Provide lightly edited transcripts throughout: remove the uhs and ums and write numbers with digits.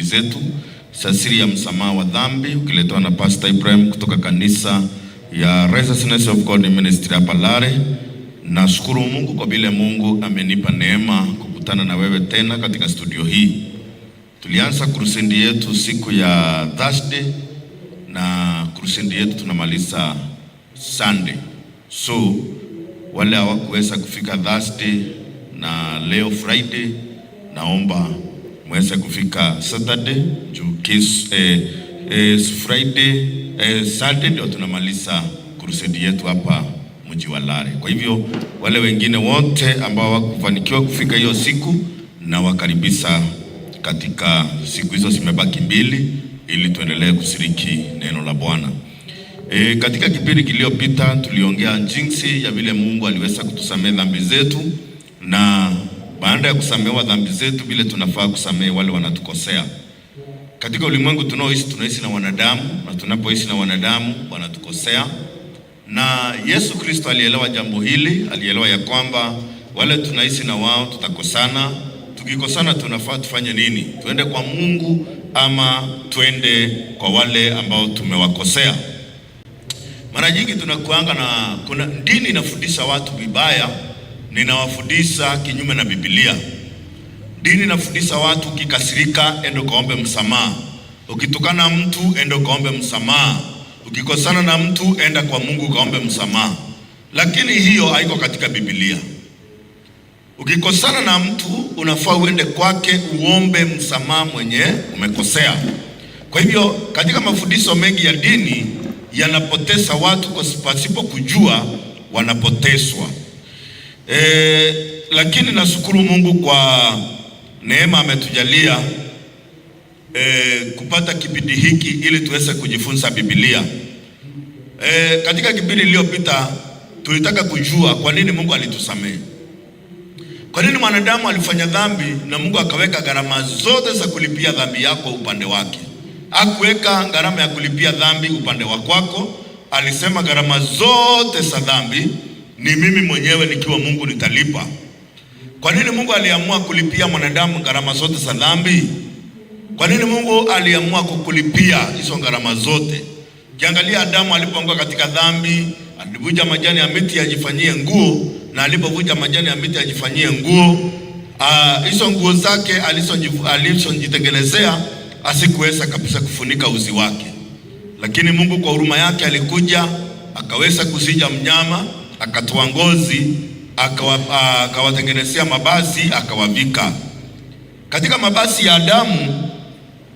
zetu Sasiri ya msamaha wa dhambi, ukiletwa na Pastor Ibrahim kutoka kanisa ya Righteousness of God Ministry hapa Lare. Nashukuru Mungu kwa vile Mungu amenipa neema kukutana na wewe tena katika studio hii. Tulianza crusade yetu siku ya Thursday na crusade yetu tunamaliza Sunday. So wale hawakuweza kufika Thursday na leo Friday, naomba mweze kufika Saturday juu Friday, Saturday ndio tunamaliza crusade yetu hapa mji wa Lare. Kwa hivyo wale wengine wote ambao hawakufanikiwa kufika hiyo siku, na wakaribisha katika siku hizo zimebaki mbili, ili tuendelee kushiriki neno la Bwana. Katika kipindi kiliyopita tuliongea jinsi ya vile Mungu aliweza kutusamehe dhambi zetu, na baada ya kusamehewa dhambi zetu vile tunafaa kusamehe wale wanatukosea. Katika ulimwengu tunaoishi, tunaishi na wanadamu, na tunapoishi na wanadamu wanatukosea, na Yesu Kristo alielewa jambo hili, alielewa ya kwamba wale tunaishi na wao tutakosana. Tukikosana tunafaa tufanye nini? Tuende kwa Mungu ama tuende kwa wale ambao tumewakosea? Mara nyingi tunakuanga na kuna dini inafundisha watu vibaya, ninawafundisha kinyume na Biblia. Dini inafundisha watu ukikasirika, enda ukaombe msamaha. Ukitukana mtu, enda ukaombe msamaha. Ukikosana na mtu, enda kwa Mungu ukaombe msamaha. Lakini hiyo haiko katika Biblia. Ukikosana na mtu unafaa uende kwake uombe msamaha mwenye umekosea. Kwa hivyo katika mafundisho mengi ya dini yanapoteza watu kwa pasipo kujua, wanapotezwa. Lakini nashukuru Mungu kwa neema ametujalia kupata kipindi hiki ili tuweze kujifunza Biblia. Katika kipindi iliyopita tulitaka kujua kwa nini Mungu alitusamehe. Kwa nini mwanadamu alifanya dhambi na Mungu akaweka gharama zote za kulipia dhambi yako upande wake? Hakuweka gharama ya kulipia dhambi upande wa kwako, alisema gharama zote za dhambi ni mimi mwenyewe nikiwa Mungu nitalipa. Kwa nini Mungu aliamua kulipia mwanadamu gharama zote za dhambi? Kwa nini Mungu aliamua kukulipia hizo gharama zote? Kiangalia Adamu alipoanguka katika dhambi, alivunja majani ya miti ajifanyie nguo, na alipovunja majani ya miti ajifanyie nguo, hizo nguo zake alizojitengenezea asikuweza kabisa kufunika uzi wake. Lakini Mungu kwa huruma yake alikuja akaweza kuchinja mnyama, akatoa ngozi, akawatengenezea mabasi, akawavika. Katika mabasi ya Adamu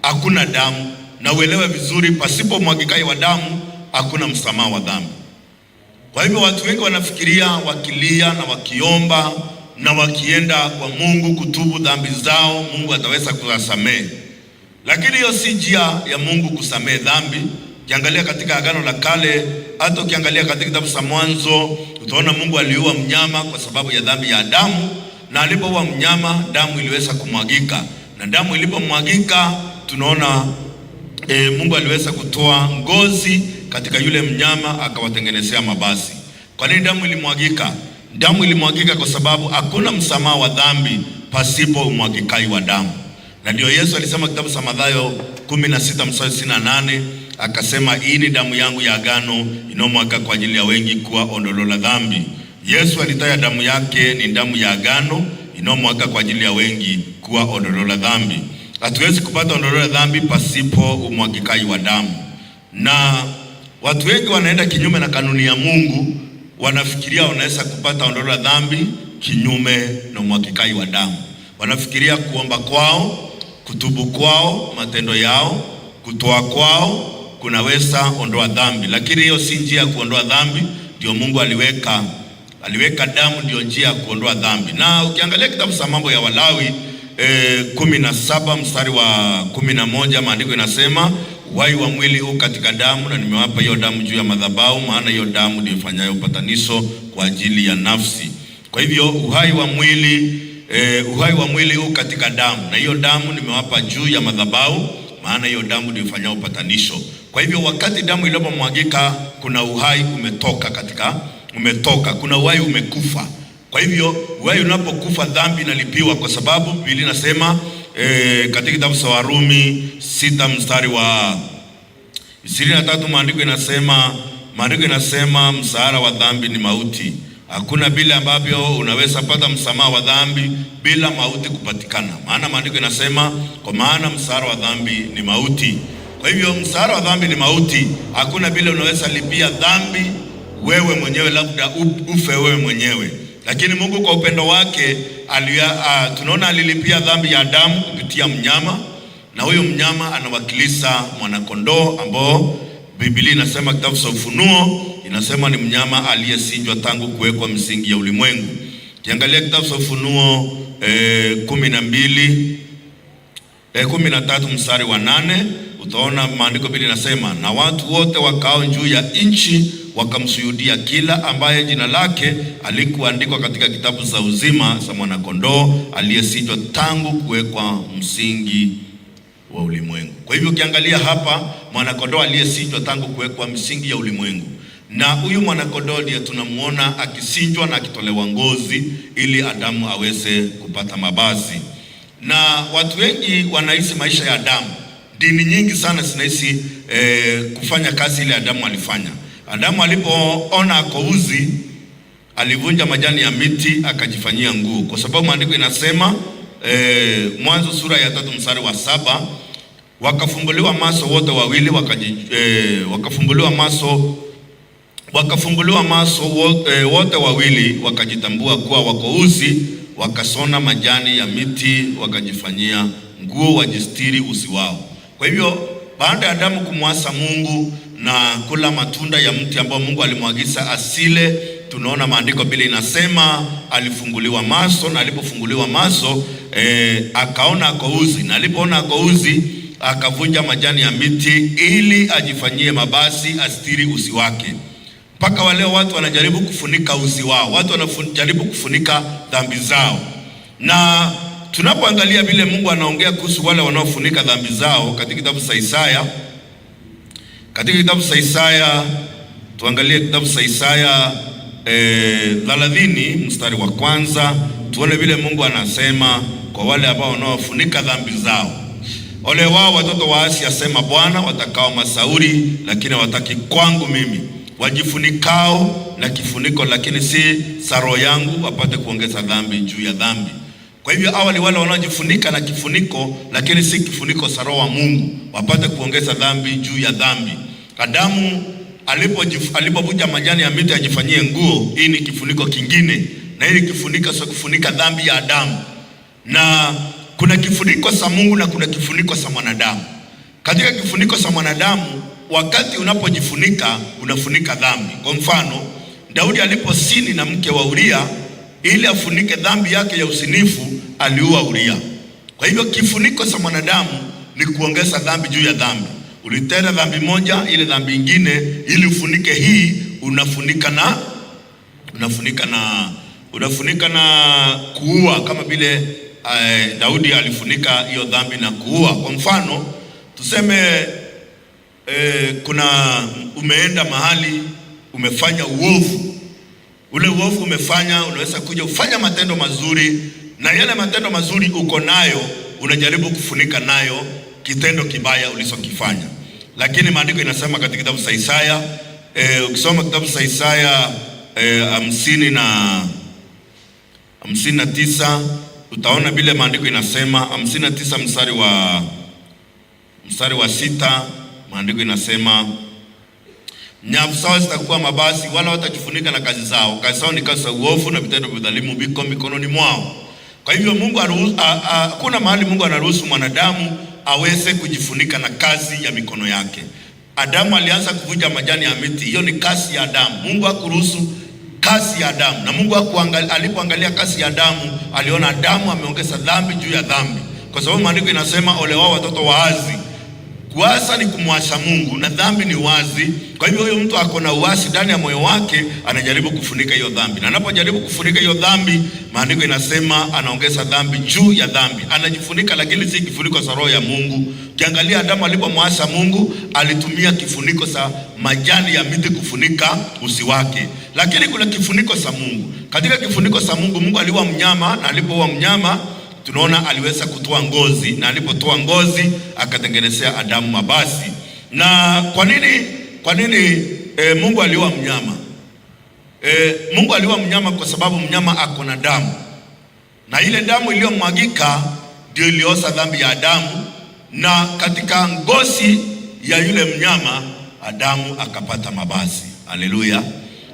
hakuna damu, na uelewe vizuri, pasipo mwagikaji wa damu hakuna msamaha wa dhambi. Kwa hivyo watu wengi wanafikiria wakilia na wakiomba na wakienda kwa Mungu kutubu dhambi zao, Mungu ataweza kuwasamehe. Lakini hiyo si njia ya Mungu kusamehe dhambi. Ukiangalia katika Agano la Kale, hata ukiangalia katika kitabu cha Mwanzo, utaona Mungu aliua mnyama kwa sababu ya dhambi ya Adamu, na alipoua mnyama damu iliweza kumwagika, na damu ilipomwagika tunaona Mungu aliweza kutoa ngozi katika yule mnyama akawatengenezea mabasi. Kwa nini damu ilimwagika? Damu ilimwagika kwa sababu hakuna msamaha wa dhambi pasipo umwagikai wa damu. Na ndio Yesu alisema kitabu cha Mathayo 16 mstari 68, akasema hii ni damu yangu ya agano inayomwagika kwa ajili ya wengi kuwa ondoleo la dhambi. Yesu alitaja damu yake ni damu ya agano inayomwagika kwa ajili ya wengi kuwa ondoleo la dhambi. Hatuwezi kupata ondoleo la dhambi pasipo umwagikai wa damu. Na watu wengi wanaenda kinyume na kanuni ya Mungu, wanafikiria wanaweza kupata ondoleo la dhambi kinyume na umwagikai wa damu. Wanafikiria kuomba kwao, kutubu kwao, matendo yao, kutoa kwao kunaweza ondoa dhambi, lakini hiyo si njia ya kuondoa dhambi. Ndio Mungu aliweka damu ndio njia ya kuondoa dhambi. Na ukiangalia kitabu cha Mambo ya Walawi 17 mstari wa 11, maandiko inasema uhai wa mwili huu katika damu, na nimewapa hiyo damu juu ya madhabahu, maana hiyo damu ndiyo ifanyayo upatanisho kwa ajili ya nafsi. Kwa hivyo uhai wa mwili huu katika damu, na hiyo damu nimewapa juu ya madhabahu, maana hiyo damu ndiyo ifanyayo upatanisho. Kwa hivyo wakati damu ilipomwagika, kuna uhai umetoka katika, umetoka, kuna uhai umekufa. Kwa hivyo uhai unapokufa, dhambi inalipiwa, kwa sababu Biblia inasema katika kitabu cha Warumi 6 mstari wa 23, maandiko inasema mshahara wa dhambi ni mauti. Hakuna vile ambavyo unaweza pata msamaha wa dhambi bila mauti kupatikana, maana maandiko inasema kwa maana mshahara wa dhambi ni mauti. Kwa hivyo mshahara wa dhambi ni mauti. Hakuna vile unaweza lipia dhambi wewe mwenyewe, labda ufe wewe mwenyewe, lakini Mungu kwa upendo wake tunaona alilipia dhambi ya Adamu kupitia mnyama, na huyo mnyama anawakilisha mwanakondoo ambao Biblia inasema, kitabu cha Ufunuo inasema ni mnyama aliyechinjwa tangu kuwekwa msingi ya ulimwengu. Kiangalia kitabu cha Ufunuo 12, 13 mstari wa 8, utaona maandiko Biblia inasema, na watu wote wakao juu ya nchi wakamsujudia kila ambaye jina lake alikuandikwa katika kitabu za uzima za mwanakondoo aliyechinjwa tangu kuwekwa msingi wa ulimwengu. Kwa hivyo ukiangalia hapa, mwanakondoo aliyechinjwa tangu kuwekwa msingi ya ulimwengu, na huyu mwanakondoo ndiye tunamuona akichinjwa na akitolewa ngozi ili Adamu aweze kupata mavazi. Na watu wengi wanaishi maisha ya Adamu. Dini nyingi sana zinaishi kufanya kazi ile Adamu alifanya. Adamu alipoona ako uchi, alivunja majani ya miti akajifanyia nguo, kwa sababu maandiko inasema Mwanzo sura ya 3 mstari wa 7, wakafumbuliwa macho wote wawili wakafumbuliwa macho wote wawili wakajitambua kuwa wako uchi, wakashona majani ya miti wakajifanyia nguo wajistiri uchi wao. Kwa hivyo baada ya Adamu kumwasi Mungu na kula matunda ya mti ambao Mungu alimwagiza asile, tunaona maandiko Biblia inasema alifunguliwa macho, na alipofunguliwa macho akaona ako uchi, na alipoona ako uchi akavunja majani ya miti ili ajifanyie mavazi astiri uchi wake. Mpaka wale watu wanajaribu kufunika uchi wao, watu wanajaribu kufunika dhambi zao. Na tunapoangalia vile Mungu anaongea kuhusu wale wanaofunika dhambi zao katika kitabu cha Isaya, katika kitabu cha Isaya, tuangalie kitabu cha Isaya 30 mstari wa kwanza, tuone vile Mungu anasema kwa wale ambao wanaofunika dhambi zao. Ole wao watoto waasi, asema Bwana, watakao mashauri, lakini hawataki kwangu mimi, wajifunikao na kifuniko, lakini si sa roho yangu, wapate kuongeza dhambi juu ya dhambi. Kwa hivyo awali wale wanaojifunika na kifuniko, lakini si kifuniko sa roho wa Mungu, wapate kuongeza dhambi juu ya dhambi. Adamu alipovunja majani ya miti ajifanyie nguo, hii ni kifuniko kingine, na hili kifuniko sio kufunika dhambi ya Adamu. Na kuna kifuniko cha Mungu na kuna kifuniko cha mwanadamu. Katika kifuniko cha mwanadamu, wakati unapojifunika unafunika dhambi. Kwa mfano, Daudi aliposini na mke wa Uria ili afunike dhambi yake ya usinifu, aliua Uria. Kwa hivyo kifuniko cha mwanadamu ni kuongeza dhambi juu ya dhambi. Ulitenda dhambi moja, ile dhambi ingine ili ufunike hii, unafunika na kuua, kama vile Daudi alifunika hiyo dhambi na kuua. Kwa mfano tuseme kuna umeenda mahali umefanya uovu, ule uovu umefanya, unaweza kuja ufanya matendo mazuri, na yale matendo mazuri uko nayo unajaribu kufunika nayo kitendo kibaya ulichokifanya. Lakini maandiko inasema katika kitabu cha Isaya, ukisoma kitabu cha Isaya 59 utaona vile maandiko inasema, 59 mstari wa 6, maandiko inasema nyavu zao zitakuwa mavazi, wala watajifunika na kazi zao. Kazi zao ni kazi za uovu na vitendo vya udhalimu viko mikononi mwao. Kwa hivyo Mungu hakuna mahali Mungu anaruhusu mwanadamu aweze kujifunika na kazi ya mikono yake. Adamu alianza kuvunja majani ya miti, hiyo ni kazi ya Adamu. Mungu hakuruhusu kazi ya Adamu, na Mungu alipoangalia kazi ya Adamu aliona Adamu ameongeza dhambi juu ya dhambi, kwa sababu maandiko inasema ole wao watoto waasi. Kuasi ni kumwasi Mungu na dhambi ni uasi. Kwa hivyo huyo mtu ako na uasi ndani ya moyo wake, anajaribu kufunika hiyo dhambi, na anapojaribu kufunika hiyo dhambi, maandiko inasema anaongeza dhambi juu ya dhambi, anajifunika, lakini si kifuniko cha roho ya Mungu. Kiangalia Adamu alipomwasi Mungu, alitumia kifuniko cha majani ya miti kufunika uchi wake, lakini kuna kifuniko cha Mungu. Katika kifuniko cha Mungu, Mungu aliua mnyama, na alipoua mnyama Tunaona aliweza kutoa ngozi, na alipotoa ngozi akatengenezea Adamu mabasi. Na kwa nini Mungu aliua mnyama? Mungu aliua mnyama kwa sababu mnyama ako na damu, na ile damu iliyomwagika ndio iliosa dhambi ya Adamu, na katika ngozi ya yule mnyama Adamu akapata mabasi. Haleluya!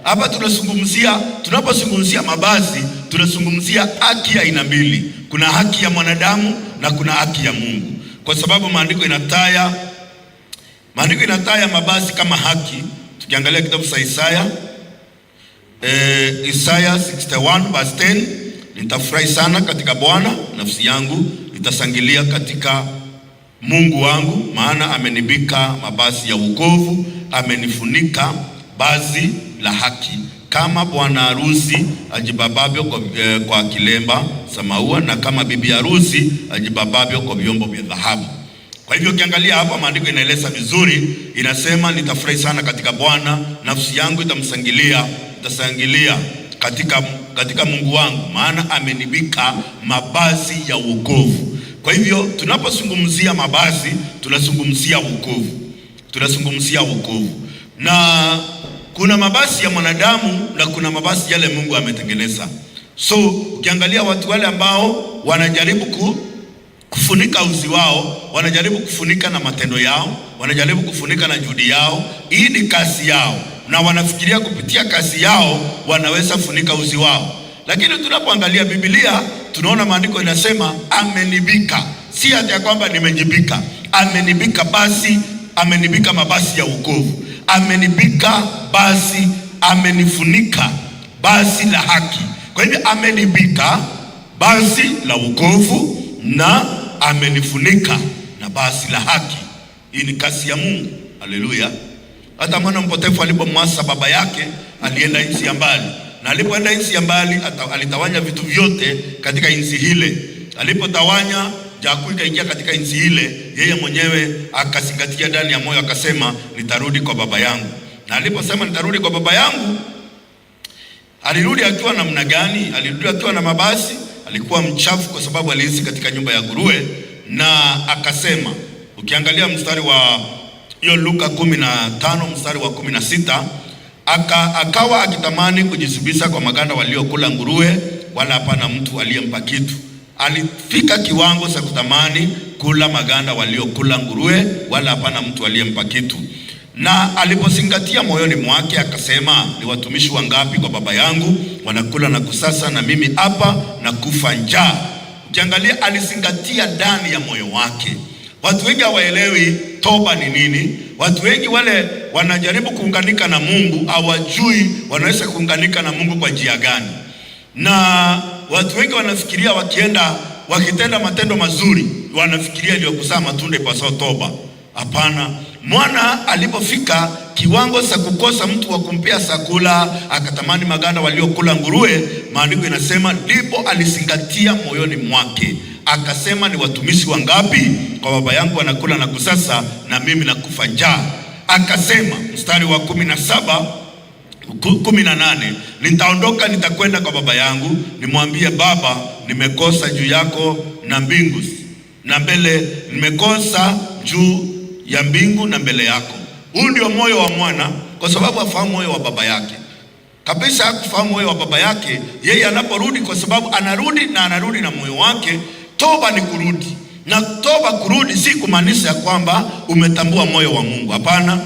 Hapa tunazungumzia, tunapozungumzia mabasi tunazungumzia haki ya aina mbili. Kuna haki ya mwanadamu na kuna haki ya Mungu, kwa sababu maandiko inataya mabasi kama haki. Tukiangalia kitabu cha Isaya, Isaya 61 verse 10, nitafurahi sana katika Bwana, nafsi yangu itasangilia katika Mungu wangu, maana amenivika mabasi ya wokovu, amenifunika bazi la haki, kama bwana harusi ajibabavyo kwa kilemba cha maua, na kama bibi harusi ajibabavyo kwa vyombo vya dhahabu. Kwa hivyo ukiangalia hapa maandiko inaeleza vizuri, inasema nitafurahi sana katika Bwana, nafsi yangu itamsangilia, itasangilia katika Mungu wangu, maana amenivika mabasi ya wokovu. Kwa hivyo tunapozungumzia mabasi tunazungumzia wokovu, tunazungumzia wokovu. Na kuna mabasi ya mwanadamu na kuna mabasi yale Mungu ametengeneza. So ukiangalia watu wale ambao wanajaribu kufunika uzi wao, wanajaribu kufunika na matendo yao, wanajaribu kufunika na juhudi yao. Hii ni kazi yao, na wanafikiria kupitia kazi yao wanaweza funika uzi wao. Lakini tunapoangalia Biblia tunaona maandiko inasema amenibika, si hata ya kwamba nimejibika. Amenibika basi, amenibika mabasi ya wokovu, amenibika basi, amenifunika basi la haki. Kwa hivyo amenibika basi la wokovu na amenifunika na basi la haki. Hii ni kazi ya Mungu. Haleluya! Hata mwana mpotevu alipomwasa baba yake alienda nchi ya mbali, na alipoenda nchi ya mbali alitawanya vitu vyote katika nchi ile. Alipotawanya, jakuu ikaingia katika nchi ile, yeye mwenyewe akazingatia ndani ya moyo akasema, nitarudi kwa baba yangu. Na aliposema nitarudi kwa baba yangu, alirudi akiwa namna gani? Alirudi akiwa na mabasi, alikuwa mchafu kwa sababu aliishi katika nyumba ya nguruwe, na akasema, ukiangalia mstari wa hiyo Luka 15 mstari wa 16, akawa akitamani kujisibisha kwa maganda waliokula nguruwe, wala hapana mtu aliyempa kitu. Alifika kiwango cha kutamani kula maganda waliokula nguruwe, wala hapana mtu aliyempa kitu. Na alipozingatia moyoni mwake akasema, ni watumishi wangapi kwa baba yangu wanakula na kusasa, na mimi hapa na kufa njaa. Ukiangalia, alizingatia ndani ya moyo wake. Watu wengi hawaelewi toba ni nini. Watu wengi wale wanajaribu kuunganika na Mungu hawajui wanaweza kuunganika na Mungu kwa njia gani. Na watu wengi wanafikiria wakienda wakitenda matendo mazuri wanafikiria ndio kuzaa matunda ipasao toba. Hapana. Mwana alipofika kiwango cha kukosa mtu wa kumpea chakula, akatamani maganda waliokula nguruwe, maandiko inasema ndipo alizingatia moyoni mwake akasema, ni watumishi wangapi kwa baba yangu wanakula na kusasa, na mimi nakufa njaa. Akasema mstari wa 17 18, nitaondoka nitakwenda kwa baba yangu nimwambie, baba, nimekosa juu yako na mbingu na mbele, nimekosa juu ya mbingu na mbele yako. Huu ndio moyo wa mwana, kwa sababu afahamu moyo wa baba yake kabisa. Hakufahamu moyo wa baba yake, yeye anaporudi, kwa sababu anarudi na anarudi na moyo wake. Toba ni kurudi, na toba kurudi si kumaanisha kwamba umetambua moyo wa Mungu. Hapana,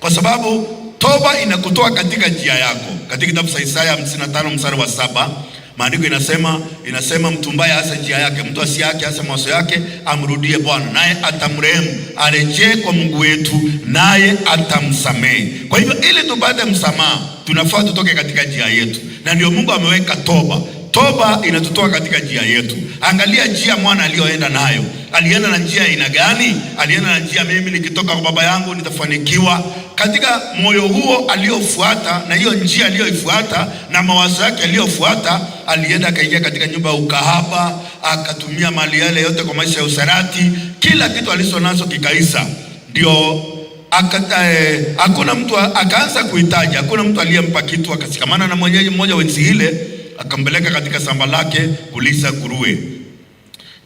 kwa sababu toba inakutoa katika njia yako. Katika kitabu cha Isaya 55 mstari wa 7, maandiko inasema mtu mbaya aache njia yake, mtu asiye haki aache mawazo yake, amrudie Bwana naye atamrehemu, arejee kwa Mungu wetu naye atamsamehe. Kwa hivyo ili tupate msamaha, tunafaa tutoke katika njia yetu, na ndio Mungu ameweka toba. Toba inatutoa katika njia yetu. Angalia njia mwana aliyoenda nayo. Alienda na njia aina gani? Alienda na njia, mimi nikitoka kwa baba yangu nitafanikiwa. Katika moyo huo aliyofuata na hiyo njia aliyoifuata na mawazo yake aliyofuata, alienda akaingia katika nyumba ya ukahaba, akatumia mali yale yote kwa maisha ya usharati, kila kitu alicho nacho kikaisha. Ndio hakuna mtu akaanza kuhitaji, hakuna mtu aliyempa kitu, akashikamana na mwenyeji mmoja wa nchi ile akampeleka katika shamba lake kulisha nguruwe.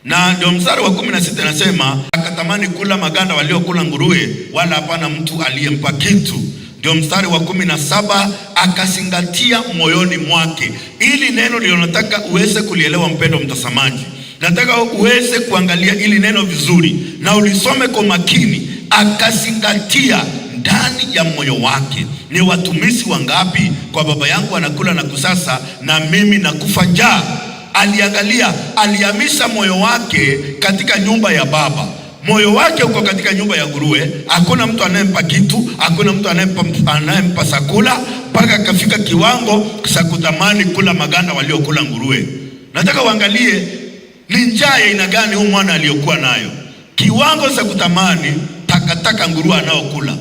Na ndio mstari wa 16 nasema, akatamani kula maganda waliokula nguruwe, wala hapana mtu aliyempa kitu. Ndio mstari wa 17, akasingatia moyoni mwake. Ili neno ndio nataka uweze kulielewa, mpendo mtazamaji, nataka uweze kuangalia ili neno vizuri na ulisome kwa makini. Akasingatia ndani ya moyo wake, ni watumishi wangapi kwa baba yangu wanakula na kusasa, na mimi nakufa njaa. Aliangalia, alihamisha moyo wake katika nyumba ya baba. Moyo wake uko katika nyumba ya nguruwe, hakuna mtu anayempa kitu, hakuna mtu anayempa chakula, mpaka akafika kiwango cha kutamani kula maganda waliokula nguruwe. Nataka uangalie ni njaa ya aina gani huyu mwana aliyokuwa nayo, kiwango cha kutamani takataka nguruwe anaokula.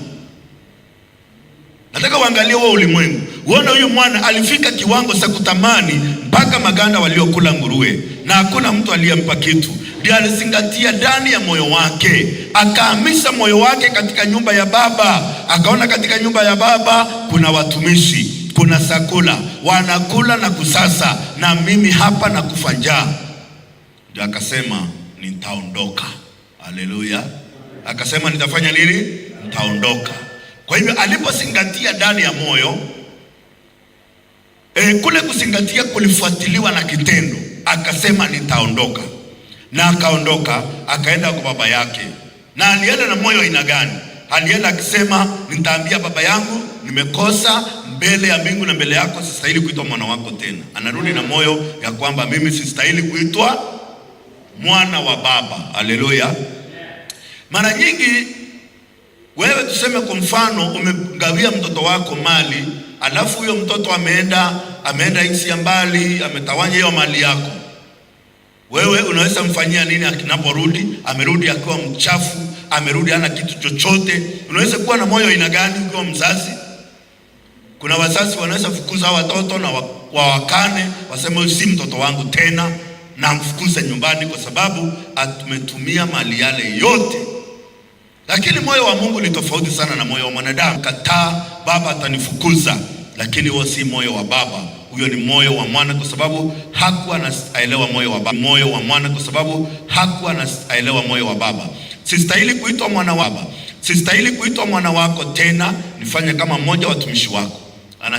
Nataka uangalie huo ulimwengu, uone huyu mwana alifika kiwango cha kutamani mpaka maganda waliokula nguruwe, na hakuna mtu aliyempa kitu. Ndiye alizingatia ndani ya moyo wake, akahamisha moyo wake katika nyumba ya baba. Akaona katika nyumba ya baba kuna watumishi, kuna chakula, wanakula na kusasa, na mimi hapa na kufa njaa. Ndio akasema nitaondoka. Haleluya! Akasema nitafanya nini? Nitaondoka. Kwa hivyo alipozingatia ndani ya moyo kule kuzingatia kulifuatiliwa na kitendo. Akasema nitaondoka, na akaondoka, akaenda kwa baba yake. Na alienda na moyo aina gani? Alienda akisema nitaambia baba yangu nimekosa mbele ya mbingu na mbele yako, sistahili kuitwa mwana wako tena. Anarudi na moyo ya kwamba mimi sistahili kuitwa mwana wa baba. Haleluya! Mara nyingi wewe, tuseme kwa mfano, umegawia mtoto wako mali, alafu huyo mtoto ameenda nchi ya mbali, ametawanya hiyo mali yako. Wewe unaweza mfanyia nini akinaporudi? Amerudi akiwa mchafu, amerudi hana kitu chochote. Unaweza kuwa na moyo aina gani ukiwa mzazi? Kuna wazazi wanaweza fukuza watoto na wawakane, waseme si mtoto wangu tena, na mfukuze nyumbani kwa sababu ametumia mali yale yote. Lakini moyo wa Mungu ni tofauti sana na moyo wa mwanadamu. Kataa, baba atanifukuza, lakini huo si moyo wa baba, huyo ni moyo wa mwana, kwa sababu hakuwa anaelewa moyo wa baba. Moyo wa mwana, kwa sababu hakuwa anaelewa moyo wa baba. Sistahili kuitwa mwana wa baba, sistahili kuitwa mwana wako tena, nifanye kama mmoja wa watumishi wako.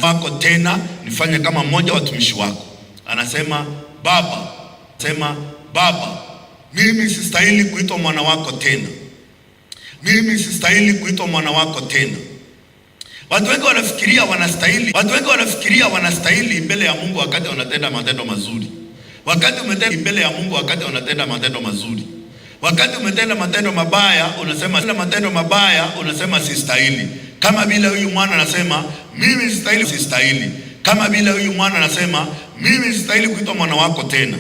Wako tena, nifanye kama mmoja wa watumishi wako. Anasema baba, sema baba, mimi sistahili kuitwa mwana wako tena. Mimi sistahili kuitwa mwana wako tena. Watu wengi wanafikiria wanastahili. Watu wengi wanafikiria wanastahili mbele ya Mungu wakati wanatenda matendo mazuri. Wakati umetenda mbele ya Mungu wakati wanatenda matendo mazuri. Wakati umetenda matendo mabaya unasema matendo mabaya unasema sistahili. Kama vile huyu mwana anasema mimi sistahili, sistahili. Kama vile huyu mwana anasema mimi sistahili kuitwa mwana wako tena.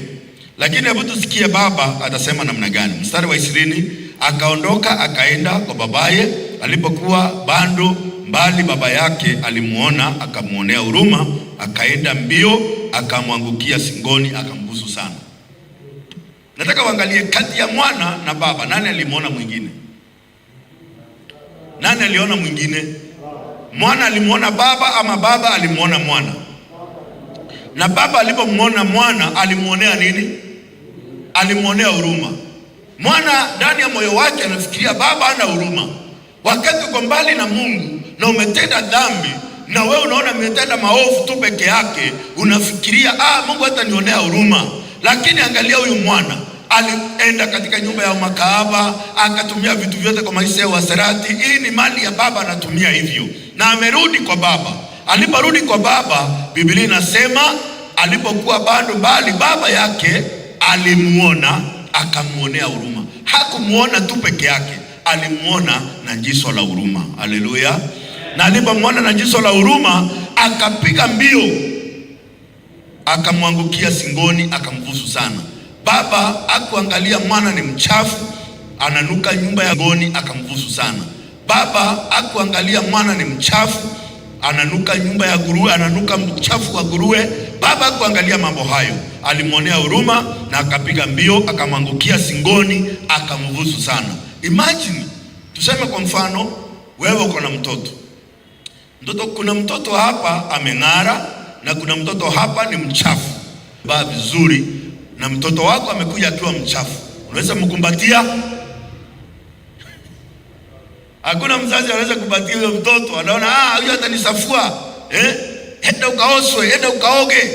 Lakini hebu tusikie baba atasema namna gani. Mstari wa 20, akaondoka akaenda kwa babaye. Alipokuwa bado mbali, baba yake alimuona, akamuonea huruma, akaenda mbio, akamwangukia shingoni, akambusu sana. Nataka uangalie kati ya mwana na baba, nani alimuona mwingine? Nani aliona mwingine? Mwana alimuona baba ama baba alimuona mwana? Na baba alipomuona mwana alimuonea nini? Alimuonea huruma. Mwana ndani ya moyo wake anafikiria baba hana huruma. Wakati uko mbali na Mungu na umetenda dhambi na wewe unaona umetenda maovu tu peke yake, unafikiria Mungu hatanionea huruma. Lakini angalia huyu mwana alienda katika nyumba ya makahaba, akatumia vitu vyote kwa maisha ya uasherati. Hii ni mali ya baba, anatumia hivyo, na amerudi kwa baba. Aliporudi kwa baba, Biblia inasema alipokuwa bado mbali, baba yake alimuona, akamuonea huruma. Hakumuona tu peke yake, alimuona na jicho la huruma. Haleluya! Na alipomuona na jicho la huruma, akapiga mbio, akamwangukia shingoni, akambusu sana. Baba hakuangalia mwana ni mchafu, ananuka nyumba ya ngoni, akambusu sana. Baba hakuangalia mwana ni mchafu, ananuka nyumba ya nguruwe, ananuka mchafu wa nguruwe. Baba hakuangalia mambo hayo, alimwonea huruma na akapiga mbio, akamwangukia shingoni, akambusu sana. Imagine, tuseme kwa mfano, wewe uko na mtoto. Mtoto, kuna mtoto hapa ameng'ara na kuna mtoto hapa ni mchafu. Baba vizuri, na mtoto wako amekuja akiwa mchafu. Unaweza mkumbatia? Hakuna mzazi anaweza kumbatia huyo mtoto, anaona huyo atanisafua. Eh? Enda ukaoswe, enda ukaoge.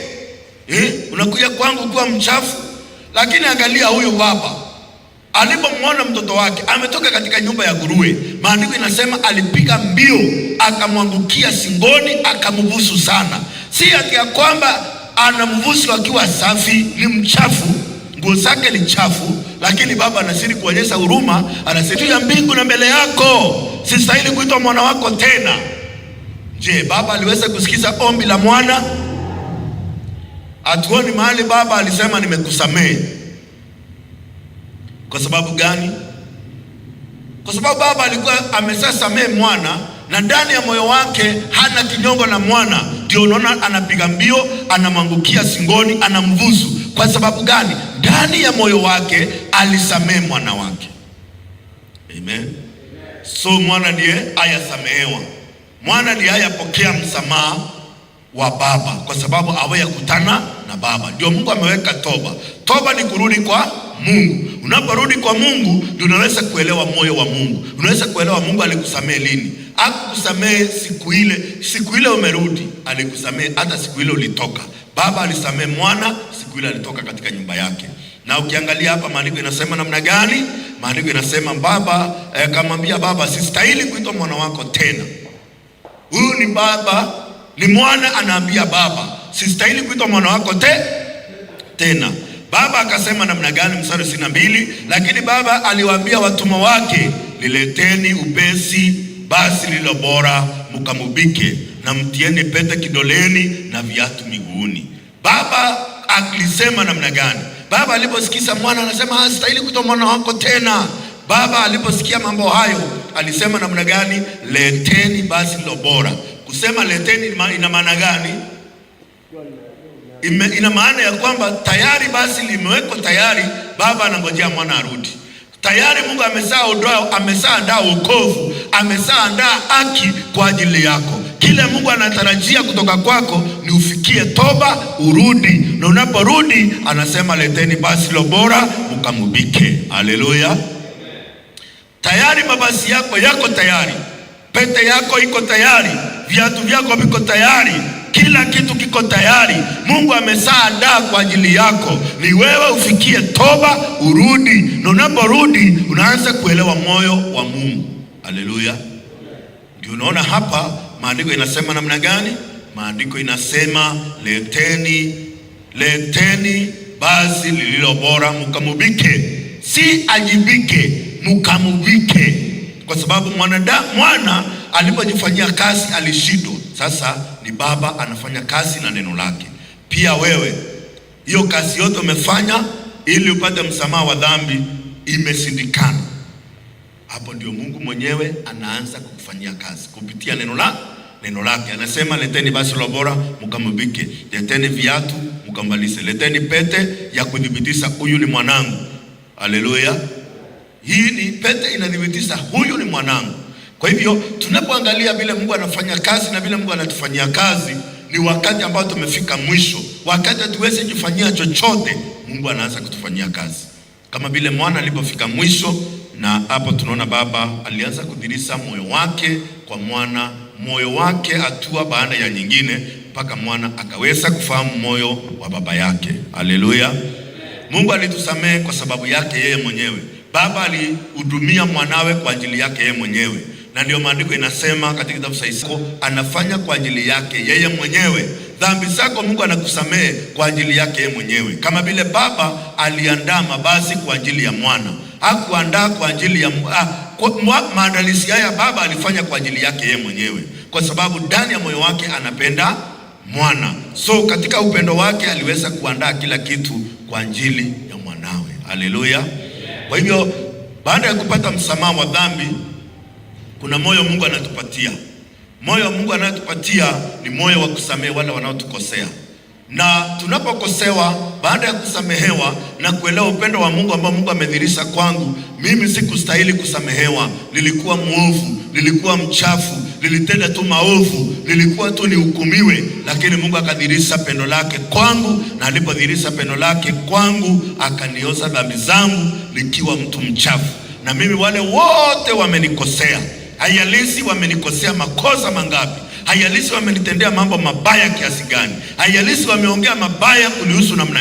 Eh? Unakuja kwangu kuwa mchafu. Lakini angalia huyu baba alipomwona mtoto wake ametoka katika nyumba ya nguruwe, maandiko inasema alipiga mbio akamwangukia shingoni akambusu sana. Si ati ya kwamba anambusu akiwa safi, ni mchafu, nguo zake ni chafu, lakini baba anazidi kuonyesha huruma, anasema juu ya mbingu na mbele yako sistahili kuitwa mwana wako tena. Je, baba aliweza kusikiza ombi la mwana? Hatuoni mahali baba alisema nimekusamehe. Kwa sababu gani? Kwa sababu baba alikuwa ameshasamehe mwana na ndani ya moyo wake hana kinyongo na mwana. Ndio unaona anapiga mbio, anamwangukia shingoni, anambusu. Kwa sababu gani? Ndani ya moyo wake alisamehe mwana wake. Amen. So mwana ndiye ayasamehewa, mwana ndiye ayapokea msamaha wa baba, kwa sababu hawayakutana na baba. Ndio Mungu ameweka toba. Toba ni kurudi kwa Mungu. Unaporudi kwa Mungu ndio unaweza kuelewa moyo wa Mungu, unaweza kuelewa Mungu alikusamehe lini. Hakukusamehe siku ile, siku ile umerudi, alikusamehe hata siku ile ulitoka. Baba alisamehe mwana siku ile alitoka katika nyumba yake. Na ukiangalia hapa maandiko inasema namna gani? Maandiko inasema baba kamwambia baba, sistahili kuitwa mwana wako tena. Huyu ni baba, ni mwana anaambia baba, sistahili kuitwa mwana wako tena. Baba akasema namna gani? Mstari 22, lakini baba aliwaambia watumwa wake, lileteni upesi basi lililo bora, mkamubike na mtieni pete kidoleni na viatu miguuni. Baba alisema namna gani? Baba aliposikia mwana anasema hastahili kuitwa mwana wako tena. Baba aliposikia mambo hayo alisema namna gani? Leteni basi lililo bora. Kusema leteni ina maana gani? Ina maana ya kwamba tayari basi limewekwa tayari, baba anangojea mwana arudi. Tayari Mungu ameshaandaa wokovu, ameshaandaa haki kwa ajili yako. Kile Mungu anatarajia kutoka kwako ni ufikie toba, urudi. Na unaporudi anasema leteni basi lililo bora mkamubike. Haleluya. Tayari mabasi yako yako tayari, pete yako iko tayari, viatu vyako viko tayari, kila kitu kiko tayari. Mungu ameshaandaa kwa ajili yako. Ni wewe ufikie toba, urudi. Na unaporudi unaanza kuelewa moyo wa Mungu. Haleluya. Ndio unaona hapa maandiko inasema namna gani? Maandiko inasema leteni basi lililo bora mkamubike. Si ajibike, mkamubike. Kwa sababu mwana alipojifanyia kazi alishindwa. Sasa ni baba anafanya kazi na neno lake. Pia wewe hiyo kazi yote umefanya ili upate msamaha wa dhambi imeshindikana. Hapo ndio Mungu mwenyewe anaanza kukufanyia kazi kupitia neno lake. Anasema leteni basi lililo bora mkamubike, leteni viatu mkamvalishe, leteni pete ya kudhibitisha huyu ni mwanangu. Haleluya. Hii ni pete inadhibitisha huyu ni mwanangu. Kwa hivyo tunapoangalia vile Mungu anafanya kazi na vile Mungu anatufanyia kazi, ni wakati ambao tumefika mwisho, wakati hatuwezi kufanyia chochote, Mungu anaanza kutufanyia kazi. Kama vile mwana alipofika mwisho, na hapo tunaona baba alianza kudhihirisha moyo wake kwa mwana, moyo wake hatua baada ya nyingine, mpaka mwana akaweza kufahamu moyo wa baba yake. Haleluya. Mungu alitusamehe kwa sababu yake yeye mwenyewe. Baba alihudumia mwanawe kwa ajili yake yeye mwenyewe. Na ndio maandiko inasema katika kitabu cha Isaya, anafanya kwa ajili yake yeye mwenyewe. Dhambi zako Mungu anakusamehe kwa ajili yake yeye mwenyewe. Kama vile baba aliandaa mabasi kwa ajili ya mwana. Hakuandaa kwa ajili ya maandalizi haya baba alifanya kwa ajili yake yeye mwenyewe, kwa sababu ndani ya moyo wake anapenda mwana. So katika upendo wake aliweza kuandaa kila kitu kwa ajili ya mwanawe. Haleluya. Kwa hivyo baada ya kupata msamaha wa dhambi, kuna moyo Mungu anatupatia. Moyo Mungu anatupatia ni moyo wa kusamehe wale wanaotukosea. Na tunapokosewa, baada ya kusamehewa na kuelewa upendo wa Mungu ambao Mungu amedhihirisha kwangu, mimi sikustahili kusamehewa, nilikuwa mwovu, lilikuwa mchafu, lilitenda tu maovu, lilikuwa tu nihukumiwe, lakini Mungu akadhihirisha pendo lake kwangu, na alipodhihirisha pendo lake kwangu akanioza dhambi zangu nikiwa mtu mchafu. Na mimi wale wote wamenikosea, haijalishi wamenikosea makosa mangapi, haijalishi wamenitendea mambo mabaya kiasi gani, haijalishi wameongea mabaya kunihusu namna